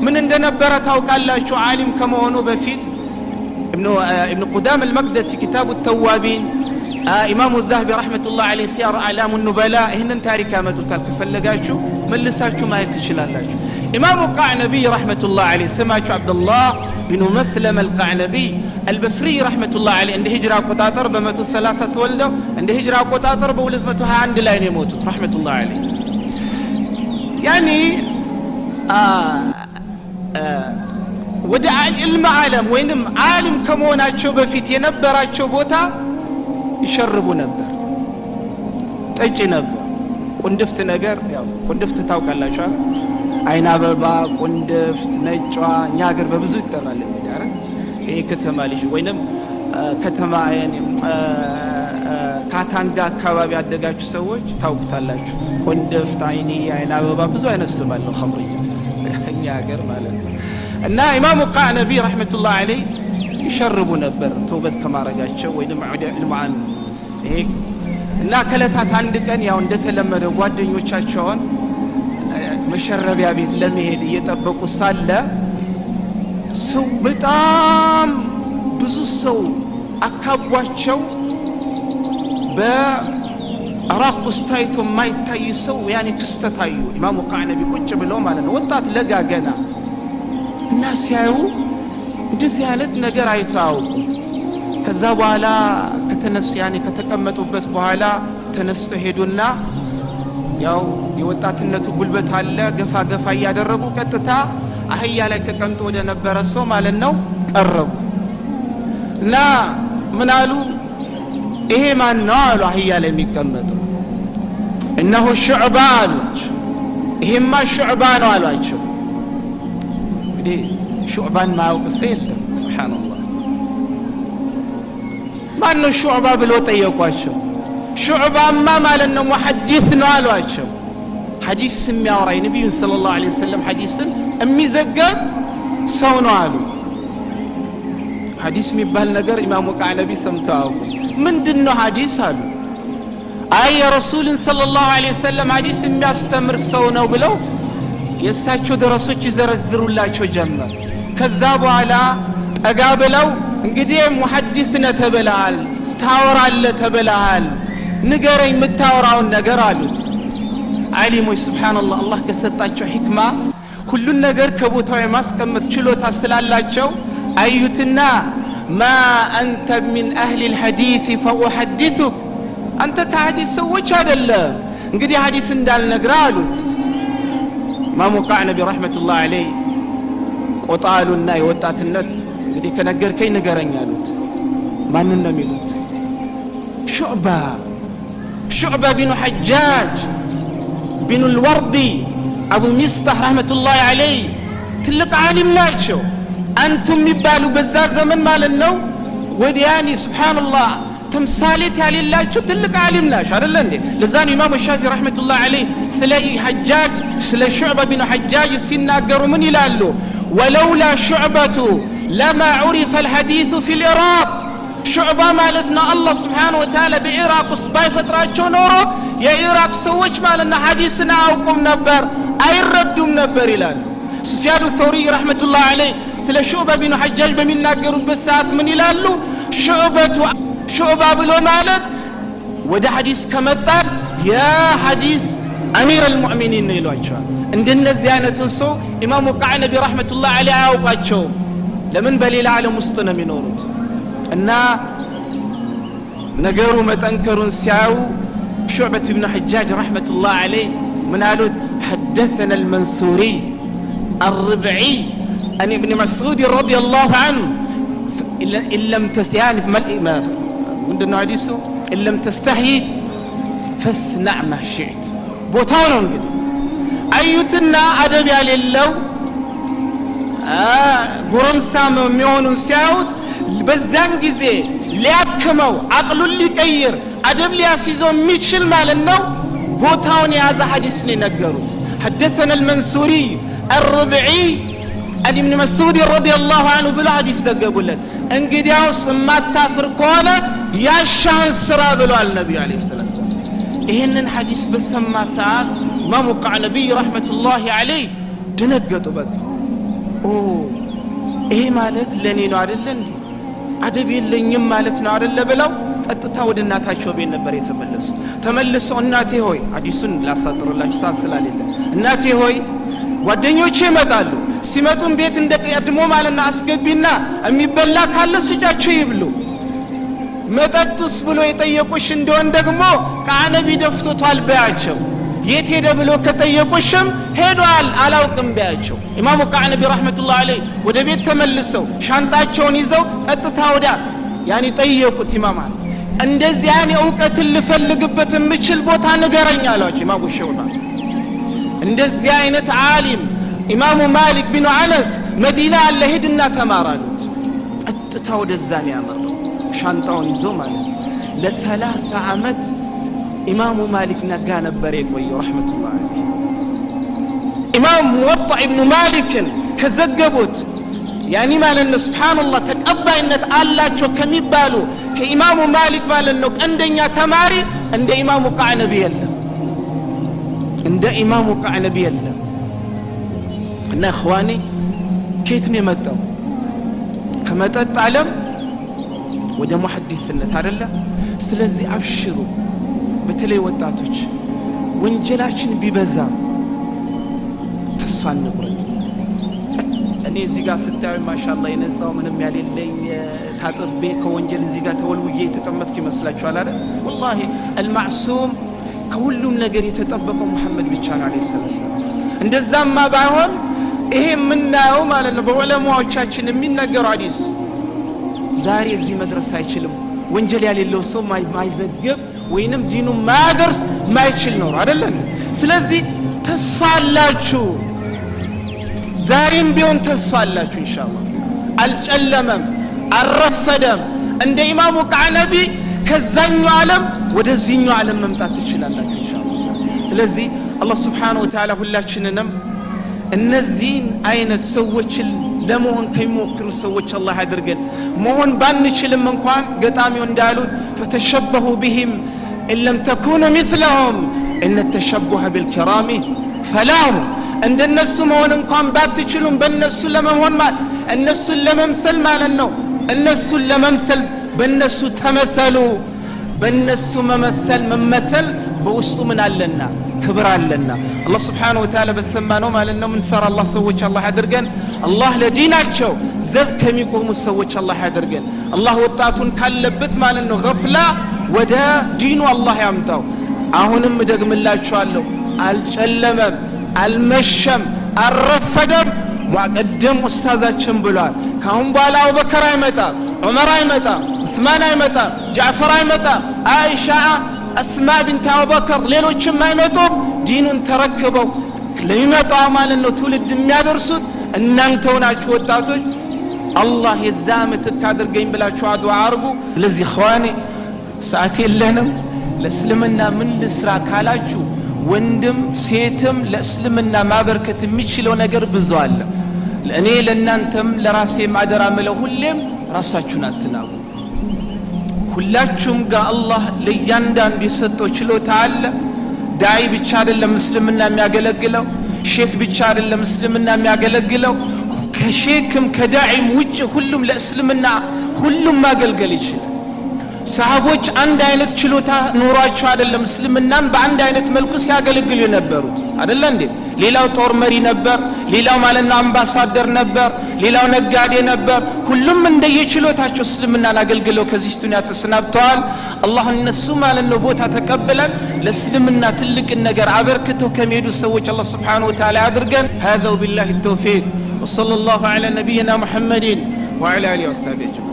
ምን እንደነበረ ታውቃላችሁ? ዓሊም ከመሆኑ በፊት ኢብኑ ቁዳም አልመቅደሲ كتاب التوابين፣ ኢማሙ ዛህቢ رحمة الله عليه سير أعلام النبلاء ይህንን ታሪክ ያመጡታል። ከፈለጋችሁ መልሳችሁ ማየት ትችላላችሁ። ኢማሙ ቃዕነቢይ رحمة الله عليه፣ ስማቸው አብዱላህ ቢኑ መስለም አልቃዕነቢይ አልበስሪ رحمة الله عليه፣ እንደ ሂጅራ አቆጣጠር በ130 ተወልደው እንደ ሂጅራ አቆጣጠር በ221 ላይ ነው የሞቱት رحمة الله عليه። يعني ወደ علم ዓለም ወይንም ዓሊም ከመሆናቸው በፊት የነበራቸው ቦታ ይሸርቡ ነበር፣ ጠጪ ነበር። ቁንድፍት ነገር፣ ያው ቁንድፍት ታውቃላችሁ፣ አይን አበባ፣ ቁንድፍት፣ ነጯ እኛ ሀገር በብዙ ይጠራል። እንግዲህ አረ ይሄ ከተማ ልጅ ወይንም ከተማ ካታንጋ አካባቢ ያደጋችሁ ሰዎች ታውቁታላችሁ። ቁንድፍት፣ አይኒ፣ አይን አበባ ብዙ አይነት ስም አለው ኸምርያ እኛ ሀገር ማለት ነው። እና ኢማሙ ቃዕነቢ رحمة الله عليه ይሸርቡ ነበር ተውበት ከማድረጋቸው ወይንም ዕልማን ይሄ። እና ከለታት አንድ ቀን ያው እንደተለመደው ጓደኞቻቸውን መሸረቢያ ቤት ለመሄድ እየጠበቁ ሳለ ሰው በጣም ብዙ ሰው አካቧቸው በኢራቅ ውስጥ ታይቶ የማይታይ ሰው ያኔ ክስተት አዩ። ኢማሙ ቃዕነቢ ቁጭ ብለው ማለት ነው፣ ወጣት ለጋ ገና፣ እና ሲያዩ እንደዚህ አይነት ነገር አይተው አያውቁም። ከዛ በኋላ ከተነሱ ያኔ ከተቀመጡበት በኋላ ተነስተው ሄዱና ያው የወጣትነቱ ጉልበት አለ፣ ገፋ ገፋ እያደረጉ ቀጥታ አህያ ላይ ተቀምጦ ወደ ነበረ ሰው ማለት ነው ቀረቡ እና ምን አሉ? ይሄ ማን ነው አሉ። አህያ ላይ የሚቀመጠው إنه ሹዕባ አሏቸው። ይሄማ ሹዕባ ነው አሏቸው። እንግዲህ ሹዕባን ማያውቅ ሰው የለም። سبحان الله። ማን ነው ሹዕባ ብሎ ጠየቋቸው። ሹዕባማ ማለት ነው ሙሐዲስ ነው አሏቸው። ሐዲስ የሚያወራ፣ የነቢዩን صلى الله عليه وسلم ሐዲስን የሚዘገብ ሰው ነው አሉ። ሐዲስ የሚባል ነገር ኢማሙ ቃዕነቢ ሰምተው አያውቁም። ምንድን ነው ሐዲስ አሉ። አይ የረሱልን صلى الله عليه وسلم ሐዲስ የሚያስተምር ሰው ነው ብለው የእሳቸው ደረሶች ይዘረዝሩላቸው ጀመር። ከዛ በኋላ ጠጋ ብለው እንግዲህ ሙሐዲስ ነህ ተብለሃል፣ ታወራለህ ተብለሃል፣ ንገረኝ የምታወራውን ነገር አሉት። ዓሊሞች سبحان الله አላህ ከሰጣቸው ሕክማ ሁሉን ነገር ከቦታው የማስቀመጥ ችሎታ ስላላቸው አዩትና ما أنت من أهل الحديث فأحدثك፣ አንተ ከሐዲስ ሰዎች አይደለም፣ እንግዲህ ሐዲስ እንዳልነግረ አሉት። ኢማሙ ቃዕነቢ رحمة الله عليه ቆጣ አሉና የወጣትነት እንግዲህ ከነገርከኝ ንገረኝ አሉት። ማንን ነው የሚሉት? ሹዕባ፣ ሹዕባ ቢኑ ሐጃጅ ቢኑ ልወርዲ አቡ ሚስጣህ رحمة الله عليه ትልቅ ዓሊም ናቸው። አንቱ የሚባሉ በዛ ዘመን ማለት ነው ወዲያኒ سبحان الله ተምሳሌት ያሌላቸው ትልቅ ዓሊም ናቸው፣ አደለ እንዴ? ለዛ ነው ኢማሙ ሻፊ رحمة الله عليه ስለ ሐጃጅ፣ ስለ ሹዕባ ቢኑ ሐጃጅ ሲናገሩ ምን ይላሉ? ولولا شعبة لما عرف الحديث في العراق። ሹዕባ ማለት ነው አላህ سبحانه وتعالى በኢራቅ ውስጥ ባይፈጥራቸው ኖሮ የኢራቅ ሰዎች ማለት ነው ሐዲስን አያውቁም ነበር፣ አይረዱም ነበር ይላሉ። ሱፊያኑ ተውሪ رحمة الله عليه ስለ ሹዕባ ቢኑ ሐጃጅ በሚናገሩበት ሰዓት ምን ይላሉ? ሹዕበቱ ሹዕባ ብሎ ማለት ወደ ሐዲስ ከመጣን የሐዲስ أمير المؤمنين ነው ይሏቸዋል። እንደነዚህ አይነቱን ሰው ኢማሙ ቃዕነቢ رحمة الله عليه አያውቋቸውም። ለምን? በሌላ ዓለም ውስጥ ነው የሚኖሩት። እና ነገሩ መጠንከሩን ሲያዩ ሹዕበት ብኑ ሐጃጅ رحمة الله عليه ምን አሉት? حدثنا المنصوري الربعي عن ابن مسعود رضي الله عنه إن لم تستحي፣ ምንድነው ሐዲሱ? إن لم تستحي فاصنع ما شئت። ቦታው ነው እንግዲህ አዩትና አደብ ያሌለው ጎረምሳ የሚሆኑን ሲያዩት በዛን ጊዜ ሊያክመው፣ አቅሉን ሊቀይር፣ አደብ ሊያስይዘው የሚችል ማለት ነው ቦታውን የያዘ ሐዲስ ነው የነገሩት። حدثنا المنصوري الربعي عن ابن مسعود رضي الله عنه ብሎ ሐዲስ ዘገቡለት። እንግዲያውስ የማታፍር ከሆነ ያሻህን ስራ ብለዋል ነቢዩ عليه الصلاة والسلام። ይህንን ሐዲስ በሰማ ሰዓት ኢማሙ ቃዕነቢይ رحمة الله عليه ደነገጡ። በቃ ኦ ይሄ ማለት ለእኔ ነው አደለ እንዴ? አደብ የለኝም ማለት ነው አደለ ብለው ቀጥታ ወደ እናታቸው ቤት ነበር የተመለሱት። ተመልሰው እናቴ ሆይ፣ ሐዲሱን ላሳጥርላችሁ ሰዓት ስላሌለ፣ እናቴ ሆይ ጓደኞቼ ይመጣሉ። ሲመጡም ቤት እንደ ቀድሞ ማለት ነው አስገቢና የሚበላ ካለ ስጫቸው ይብሉ። መጠጡስ ብሎ የጠየቁሽ እንደሆን ደግሞ ቃነቢ ደፍቶቷል በያቸው። የት ሄደ ብሎ ከጠየቁሽም ሄዷል አላውቅም በያቸው። ኢማሙ ቃዕነቢ رحمة الله عليه ወደ ቤት ተመልሰው ሻንጣቸውን ይዘው ቀጥታ ወዳ يعني ጠየቁት ኢማማን፣ እንደዚህ يعني እውቀትን ልፈልግበት የምችል ቦታ ንገረኝ አሏቸው። ኢማሙ ሸውባ እንደዚህ አይነት ዓሊም ኢማሙ ማሊክ ቢኑ አነስ መዲና አለ ሂድና ተማር አሉት። ቀጥታ ወደዛ ነው ያመራው ሻንጣውን ይዞ ማለት ነው። ለ30 ዓመት ኢማሙ ማሊክ ነጋ ነበር የቆየው رحمة الله عليه። ኢማም ሙወጣ ኢብኑ ማሊክን ከዘገቡት يعني ማለት ነው سبحان الله ተቀባይነት አላቸው ከሚባሉ ከኢማሙ ማሊክ ማለት ነው ቀንደኛ ተማሪ እንደ ኢማሙ ቃዕነቢ የለም፣ እንደ ኢማሙ ቃዕነቢ የለም። እና إخواني ከየት ነው የመጣው? ከመጠጥ ዓለም ወደ ሙሐዲስነት አይደለ? ስለዚህ አብሽሩ፣ በተለይ ወጣቶች ወንጀላችን ቢበዛ ተስፋ አንቁረጥ። እኔ እዚህ ጋር ስታዩ ማሻአላህ የነጻው ምንም ያሌለኝ ታጥቤ ከወንጀል እዚህ ጋር ተወልውዬ የተቀመጥኩ ይመስላችኋል አይደል? والله المعصوم ከሁሉም ነገር የተጠበቀው ሙሐመድ ብቻ ነው عليه السلام። እንደዛማ ባይሆን ይሄ የምናየው ማለት ነው በዑለማዎቻችን የሚነገረው ሐዲስ ዛሬ እዚህ መድረስ አይችልም። ወንጀል ያሌለው ሰው ማይዘግብ ወይንም ዲኑ ማያደርስ ማይችል ነው አይደለም? ስለዚህ ተስፋ አላችሁ፣ ዛሬም ቢሆን ተስፋ አላችሁ ኢንሻአላህ። አልጨለመም፣ አልረፈደም። እንደ ኢማሙ ቃዕነቢ ከዛኛው ዓለም ወደዚህኛው ዓለም መምጣት ትችላላችሁ ኢንሻአላህ። ስለዚህ አላህ سبحانه وتعالى ሁላችንንም እነዚህን አይነት ሰዎችን ለመሆን ከሚሞክሩ ሰዎች አላህ ያድርገን። መሆን ባንችልም እንኳን ገጣሚው እንዳሉት فتشبهوا بهم إن لم تكونوا مثلهم إن التشبه بالكرام فلاح። እንደነሱ መሆን እንኳን ባትችሉም በእነሱ ለመሆን እነሱን ለመምሰል ማለት ነው። እነሱን ለመምሰል በእነሱ ተመሰሉ። በእነሱ መመሰል መመሰል በውስጡ ምን አለና? ክብር አለና። አላህ سبحانه وتعالى በሰማነው ማለት ነው ምንሰራ አላህ ሰዎች አላህ ያድርገን። አላህ ለዲናቸው ዘብ ከሚቆሙ ሰዎች አላህ ያድርገን። አላህ ወጣቱን ካለበት ማለት ነው غفلة ወደ ዲኑ አላህ ያምጣው። አሁንም እደግምላችኋለሁ፣ አልጨለመም፣ አልመሸም፣ አልረፈደም። ቀደም ኡስታዛችን ብሏል። ካሁን በኋላ አቡበከር አይመጣም፣ ዑመር አይመጣም፣ ዑስማን አይመጣም፣ ጃዕፈር አይመጣም፣ አይሻ፣ አስማ ቢንት አቡበከር ሌሎችም አይመጡም። ዲኑን ተረክበው ለሚመጣው ማለት ነው ትውልድ የሚያደርሱት እናንተው ናችሁ ወጣቶች። አላህ የዛ ምትክ አድርገኝ ብላችሁ ዱዓ አርጉ። ስለዚህ إخواني ሰዓት የለንም። ለእስልምና ምን ልስራ ካላችሁ ወንድም ሴትም ለእስልምና ማበርከት የሚችለው ነገር ብዙ አለ። እኔ ለእናንተም ለራሴም አደራ ምለው ሁሌም ራሳችሁን አትናቁ። ሁላችሁም ጋር አላህ ለእያንዳንዱ የሰጠው ችሎታ አለ። ዳዒ ብቻ አይደለም እስልምና የሚያገለግለው፣ ሼክ ብቻ አይደለም እስልምና የሚያገለግለው። ከሼክም ከዳዒም ውጭ ሁሉም ለእስልምና ሁሉም ማገልገል ይችላል። ሰሃቦች አንድ አይነት ችሎታ ኖሯቸው አይደለም እስልምናን በአንድ አይነት መልኩ ሲያገለግሉ የነበሩት፣ አይደለ እንዴ? ሌላው ጦር መሪ ነበር፣ ሌላው ማለት ነው አምባሳደር ነበር፣ ሌላው ነጋዴ ነበር። ሁሉም እንደየችሎታቸው እስልምናን አገልግለው ከዚህ ዱንያ ተሰናብተዋል። አላህ እነሱ ማለት ነው ቦታ ተቀብለን ለእስልምና ትልቅን ነገር አበርክተው ከሚሄዱ ሰዎች አላህ سبحانه وتعالى አድርገን። هذا وبالله التوفيق وصلى الله على نبينا محمد وعلى آله وصحبه أجمعين.